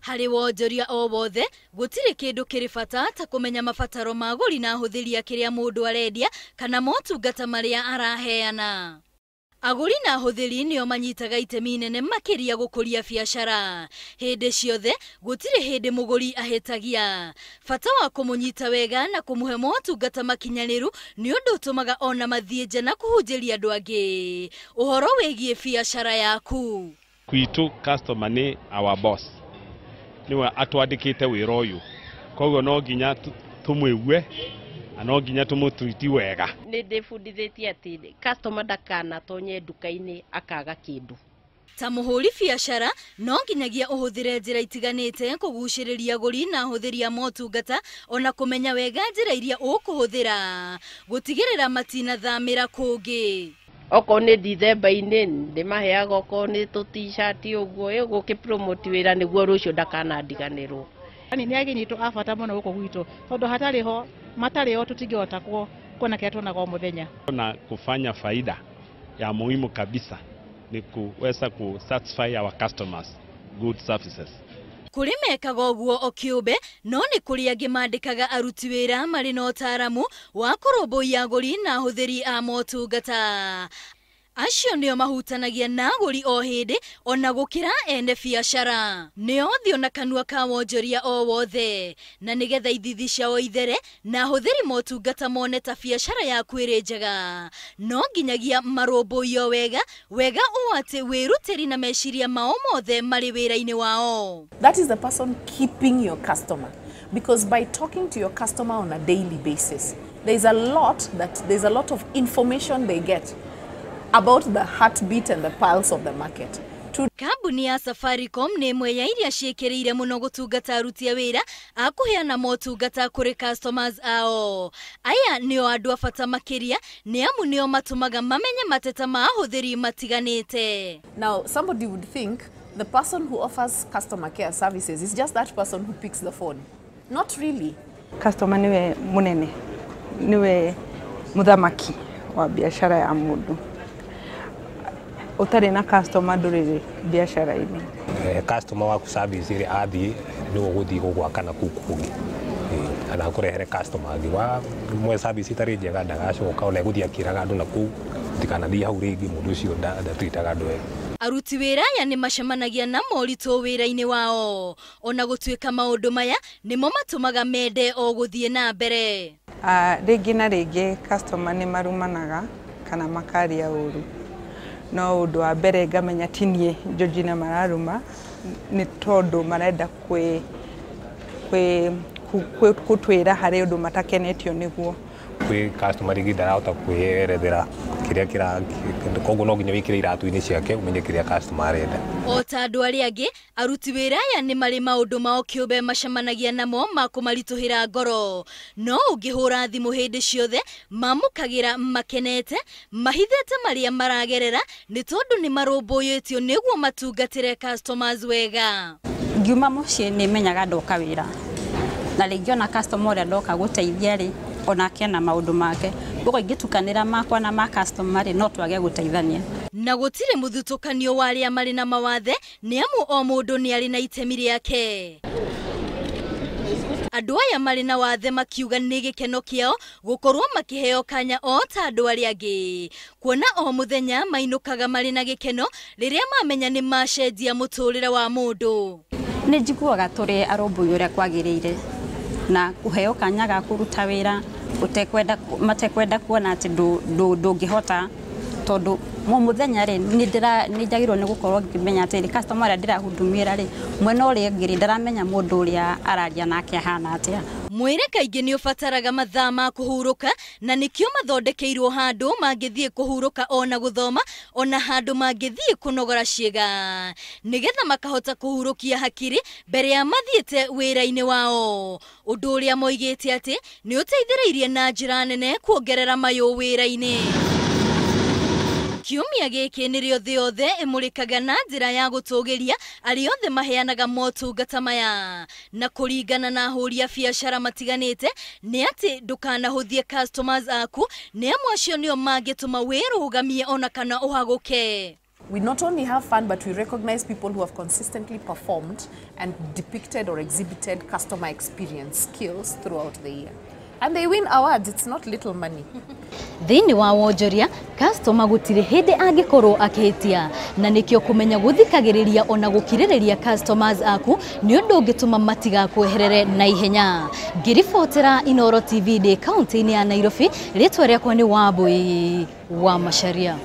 Harĩ wonjoria o wothe gũtirĩ kĩndũ kĩrĩ bata ta kũmenya mabataro ma agũri na ahũthĩri a kĩrĩa mũndũ arendia kana motungata marĩa araheana. Agũri na ahũthĩri nĩo manyitaga itemi inene makĩria gũkũria biacara. Hĩndĩ ciothe gũtirĩ hĩndĩ mũgũri ahĩtagia. Bata wa kũmũnyita wega na kũmũhe motungata makinyanĩru nĩ ũndũ ũtũmaga ona mathiĩ nja na kũhunjĩria andũ angĩ ũhoro wĩgiĩ biacara yaku. Kwitũ customer nĩ our boss, nĩwe atwandĩkĩte wĩra ũyũ, koguo no nginya tũmũigue na no nginya tũmũtreat wega. Nĩ ndĩbundithĩtie atĩ customer ndakanatonye nduka-inĩ akaga kĩndũ. Ta mũhũri biacara no nginyagia ũhũthĩre njĩra itiganĩte kũgucĩrĩria agũri na ahũthĩri a motungata, ona kũmenya wega njĩra iria ũkũhũthĩra gũtigĩrĩra matinathamĩra kũngĩ. Okorwo nĩ Dithemba-inĩ ndĩmaheaga, okorwo nĩ tũ t-shirt ũguo, gũkĩ promote wĩra nĩguo rũciũ ndakanandiganĩrwo. Yani nĩ ageni aitũ a bata mũno gũkũ gwitũ, tondũ hatarĩ ho matarĩ ho tũtingĩhota kuona kĩrĩa tuonaga o mũthenya. Na kufanya faida ya muhimu kabisa ni kuweza ku satisfy our customers good services. Kũrĩ mekaga ũguo o kĩũmbe, no nĩ kũrĩ angĩ mandĩkaga aruti wĩra marĩ na ũtaaramu wa kũrũmbũiya agũri na ahũthĩri a motungata. Acio nĩo mahutanagia na agũri o hĩndĩ ona gũkĩra ene biacara. Nĩo ũthiũ na kanua ka wonjoria o wothe, na nĩgetha ithithi ciao ithere na ahũthĩri motungata mone ta biacara yaku ĩrĩ njega, no nginyagia marũmbũiyo wega wega ũũ atĩ wĩrutĩri na meciria mao mothe marĩ wĩra-inĩ wao. That is the person keeping your customer, because by talking to your customer on a daily basis, there's a lot of information they get about the heartbeat and the pulse of the market. Kambuni ya Safaricom nĩ ĩmwe ya iria ciĩkĩrĩire mũno gũtungata aruti a wĩra a kũheana motungata kũrĩ customers ao. Aya nĩo andũ a bata makĩria, nĩ amu nĩo matũmaga mamenye mateta ma ahũthĩri matiganĩte. Now, somebody would think the person who offers customer care services is just that person who picks the phone. Not really. Customer niwe munene, niwe muthamaki wa biashara ya mundu. Utari na customer ndũrĩ biashara-inĩ. Customer waku service ĩrĩa athiĩ nĩwe ũgũthiĩ gũgwaka na kũu kũngĩ, kana akũrehere customer angĩ. Wa mwe service ĩtarĩ njega ndagacoka, ona egũthiĩ akĩraga andũ na kũu ndikanathiĩ hau rĩngĩ, mũndũ ũcio ndatwĩtaga andũ wega. Aruti wĩra aya nĩ macemanagia na moritũ wĩra-inĩ wao, ona gũtuĩka maũndũ maya nĩmo matũmaga mende o gũthiĩ na mbere. Rĩngĩ na rĩngĩ customer nĩ marumanaga kana makaria ũru, no ũndũ wa mbere ngamenya ti niĩ Georgina mararuma, nĩ tondũ marenda gũtwĩra harĩ ũndũ matakenetio nĩguo. Kwĩ customer rĩngĩ ndarahota kwĩyerethera kĩrĩa kĩra, koguo no nginya wĩkĩre iratũ-inĩ ciake ũmenye kĩrĩa customer arenda. O ta andũ arĩa angĩ, aruti wĩra aya nĩ marĩ maũndũ mao kĩũmbe macemanagia namo ma kũmaritũhĩra ngoro, no ũngĩhũra thimũ hĩndĩ ciothe mamũkagĩra makenete, mahithĩte marĩa maragerera, nĩ tondũ nĩ marũmbũyĩtio nĩguo matungatĩre customers wega. Ngiuma mũciĩ nĩ menyaga ndoka wĩra, na rĩngĩ ona customer ũrĩa ndoka gũteithia rĩ, onake na maũndũ make, koguo ingĩtukanĩra makwa na ma customer rĩ, no twage gũteithania. Na gũtirĩ mũthutũkanio wa arĩa marĩ na mawathe, nĩ amu o mũndũ nĩ arĩ na itemi rĩake. Andũ aya marĩ na wathe makiuga nĩ gĩkeno kĩao gũkorwo makĩheo kanya o ta andũ arĩa angĩ, kuona o mũthenya mainũkaga marĩ na gĩkeno rĩrĩa mamenya nĩ macenjia mũtũrĩre wa mũndũ. Nĩ njiguaga tũrĩ arũmbũiyo ũrĩa kwagĩrĩire, na kũheo kanya ga kũruta wĩra ũtekwenda, matekwenda kuona atĩ ndũngĩhota, tondũ mũthenya rĩ, nĩ njagĩrĩirwo nĩ gũkorwo ngĩmenya atĩ customer ũrĩa ndĩrahudumĩra rĩ, mwena ũrĩa ũngĩ rĩ, ndaramenya mũndũ ũrĩa araria nake ahana atĩa. Mwĩrĩ kaingĩ nĩ ũbataraga mathaa ma kũhurũka, na nĩkĩo mathondekeirwo handũ mangĩthiĩ kũhurũka ona gũthoma, ona handũ mangĩthiĩ kũnogora ciĩga, nĩgetha makahota kũhurũkia hakiri mbere ya mathiĩte wĩra-inĩ wao. Ũndũ ũrĩa moigĩte atĩ nĩ ũteithĩrĩirie na njĩra nene kuongerera mayũ wĩra-inĩ. Kiumia gĩkĩ nĩrĩo thĩ yothe ĩmũrĩkaga na njĩra ya gũtũgĩria arĩa othe maheanaga motungata maya, na kũringana na ahũri a biacara matiganĩte nĩ atĩ ndũkanahũthie customers aku, nĩ amu acio nĩo mangĩtũma wĩrũgamie ona kana ũhagũke. We not only have fun, but we recognize people who have consistently performed and depicted or exhibited customer experience skills throughout the year. And they win awards. It's not little money. Thĩinĩ wa wonjoria, customer gũtirĩ hĩndĩ angĩkorwo akĩhĩtia, na nĩkĩo kũmenya gũthikagĩrĩria ona gũkirĩrĩria customers aku nĩ ũndũ ũngĩtũma matigakweherere na ihenya. Ngĩribotera Inooro TV ndĩ kaũntĩ-inĩ ya Nairobi, rĩtwa rĩakwa nĩ Wambui wa Macharia.